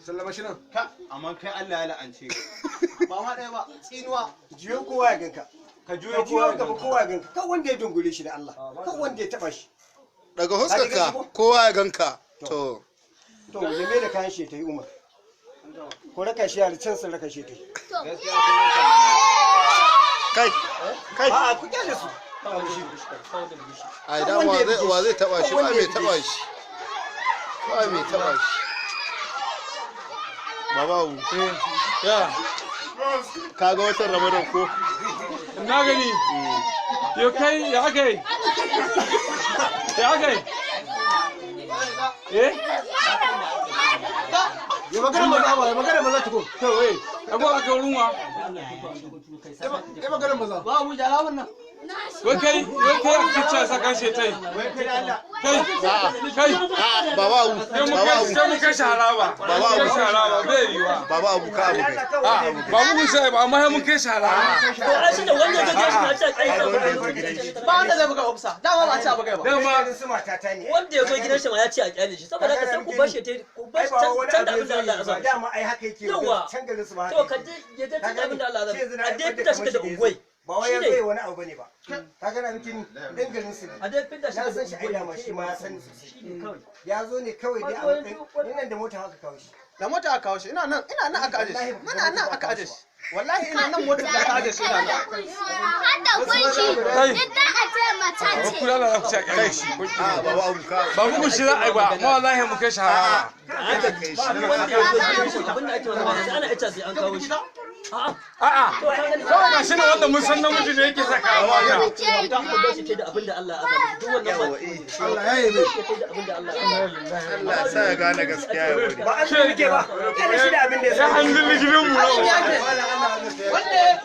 Sallama shi nan. Ka amma kai Allah ya la'ance ka. Ba ma ɗaya ba, tsinuwa. Jiyo kowa ya ganka. Ka Ka juyo jiyo kowa. gaba kowa ya ganka. Kan wanda ya dungure shi da Allah. Kan wanda ya taba shi. Daga huskarka kowa ya ganka. To. To ya mai da kayan shi ta yi Umar. Ko raka shi yara can sun raka shi ta yi. Kai. Kai. A'a ku kyale su. Ai da wa zai taba shi, ba mai taba shi. Ba mai taba shi. Baba Abu. Ya. Ka ga watan Ramadan ko? Na gani. Yo kai ya aka yi? Ya aka yi? Eh? Ya magana maza ba, ya magana maza tuko. To eh, ago aka wurin wa? Ya magana maza. Ba mu jara wannan. Wai kai aka ce saka shi tai. Wai kai da Allah. Kai, kai. A'a, Baba Abu. Sai mu Baba kai Abu. sai mu kai shi haraba. Baba Kai Abu. shi haraba bai yiwa. Baba Abu ka abu kai. A ba mu sai ba amma sai mun kai shi haraba. To ai shi da wanda ya zo gidan shi ma ce a kyale shi. Ba wanda zai buga ofsa. Dama ba a ci a buga ba. Dama Garin su matata ne. Wanda ya zo gidan shi ma ya ce a kyale shi. Saboda haka sai ku bar shi ta ku bar Ai shi ba can wani can da abu abin da Allah ya ya zo yi ba. azaba. Dama ai haka yake. Yawwa. Can garin su ma haka To ka yake. je ya je can da abin da Allah ya Shi yanzu azaba. na A dai haifar da fita shi kamar da shi da unguwai. yanzu. Ba wai ya Shi ne. zo yi wani abu bane ba. Ka gana miki dan garin su ne. A dai fita shi Na da san shi ai unguwai. dama shi ma ya san sosai. Shi ne kawai. Ya zo ne kawai dai a Wato matsayin yanzu- ni nan da mota haka kawo shi. Da mota aka kawo shi. Ina nan aka aje shi. Muna nan aka aje shi. Wallahi ina nan motar da aka aje shi ina nan. Hada kunshi, Kai. duk da a ce mace ce. Ku lalla ku ci a kyale shi. A'a, Baba Abu ka. Ba mu shi za a yi ba, amma wallahi mu kai shi haraba. Ka kai shi. Duk wanda ya zo gidan shi abin da ake magana sai ana ita sai an kawo shi. A'a. A'a. To ka gani. Kawai ga shi ne wanda mun san namiji ne yake saka mata. Ku bar shi ta da abin da Allah ya azaba. Duk wannan ba. Yawa eh. Allah ya yi mai. Shi ta da abin da Allah ya azaba. Allah ya sa ya gane gaskiya ya bari. Ba an muke ba. Kyale shi da abin da ya Ya sani. hanzin gidan mu. Wanda